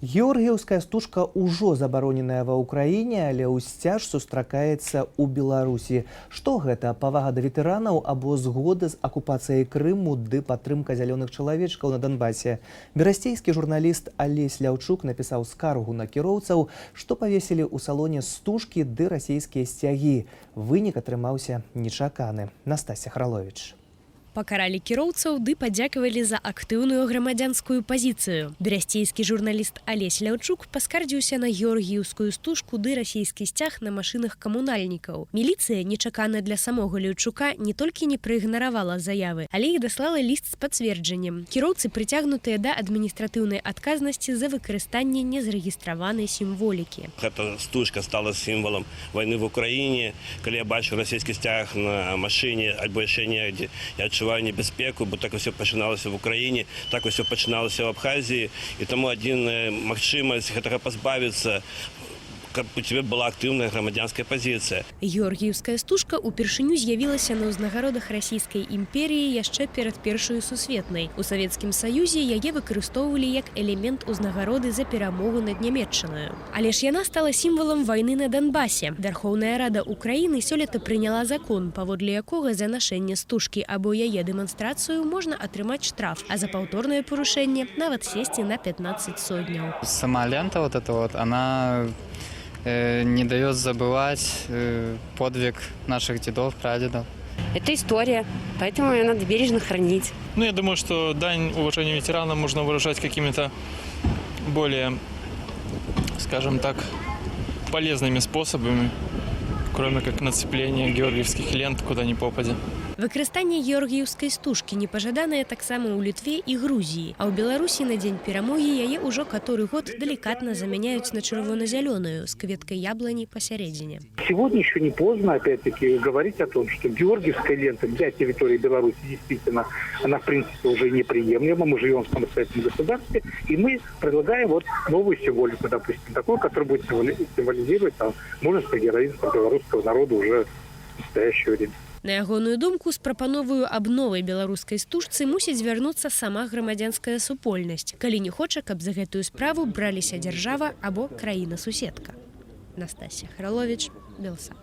Георгіеўская стужка ўжо забароненая ва Ўкраіне, але ўсцяж сустракаецца ў Беларусі. Што гэта: павага да ветэранаў або згода з акупацыяй Крыму ды падтрымка зялёных чалавечкаў на Донбасе? Берасцейскі журналіст Алесь Ляўчук напісаў скаргу на кіроўцаў, што павесілі ў салоне стужкі ды расійскія сцягі. Вынік атрымаўся нечаканы. Настасья Хралович. Пакаралі кіроўцаў ды падзякавалі за актыўную грамадзянскую пазіцыю. Берасцейскі журналіст Алесь Ляўчук паскардзіўся на георгіеўскую стужку ды расійскі сцяг на машынах камунальнікаў. Міліцыя, нечакана для самога Ляўчука, не толькі не праігнаравала заявы, але і даслала ліст з пацверджаннем. Кіроўцы прыцягнутыя да адміністратыўнай адказнасці за выкарыстанне незарэгістраванай сімволікі. Гэта стужка стала сімвалам вайны в Украіне. Калі я бачу расійскі сцяг на машыне альбо яшчэ негдзе, я адчуваю небяспеку, бо так усё пачыналася в Украіне, так усё пачыналася ў Абхазіі. І таму адзіная магчымасць гэтага пазбавіцца, каб у цябе была актыўная грамадзянская пазіцыя. Георгіеўская стужка ўпершыню з'явілася на ўзнагародах Расійскай імперіі яшчэ перад Першай сусветнай. У Савецкім Саюзе яе выкарыстоўвалі як элемент узнагароды за перамогу над Нямеччынаю. Але ж яна стала сімвалам вайны на Донбасе. Вярхоўная Рада Украіны сёлета прыняла закон, паводле якога за нашэнне стужкі або яе дэманстрацыю можна атрымаць штраф, а за паўторнае парушэнне нават сесці на 15 содняў. Сама лента вот эта вот, она не дает забывать подвиг наших дедов, прадедов. Это история, поэтому ее надо бережно хранить. Ну, я думаю, что дань уважения ветеранам можно выражать какими-то более, скажем так, полезными способами, кроме как нацепления георгиевских лент куда ни попадя. Выкарыстанне георгіеўскай стужкі непажаданае таксама ў Літве і Грузіі. А ў Беларусі на Дзень перамогі яе ўжо каторы год далікатна замяняюць на чырвона-зялёную з кветкай яблыні пасярэдзіне. Сегодня еще не поздно, опять-таки, говорить о том, что георгиевская лента для территории Беларуси действительно, она, в принципе, уже неприемлема. Мы живем в самостоятельном государстве, и мы предлагаем вот новую символику, допустим, такую, которая будет символизировать там мужество, героизм белорусского народа уже в настоящее время. На ягоную думку, з прапановаю аб новай беларускай стужцы мусіць звярнуцца сама грамадзянская супольнасць, калі не хоча, каб за гэтую справу браліся дзяржава або краіна-суседка. Настасья Хралович, Белсат.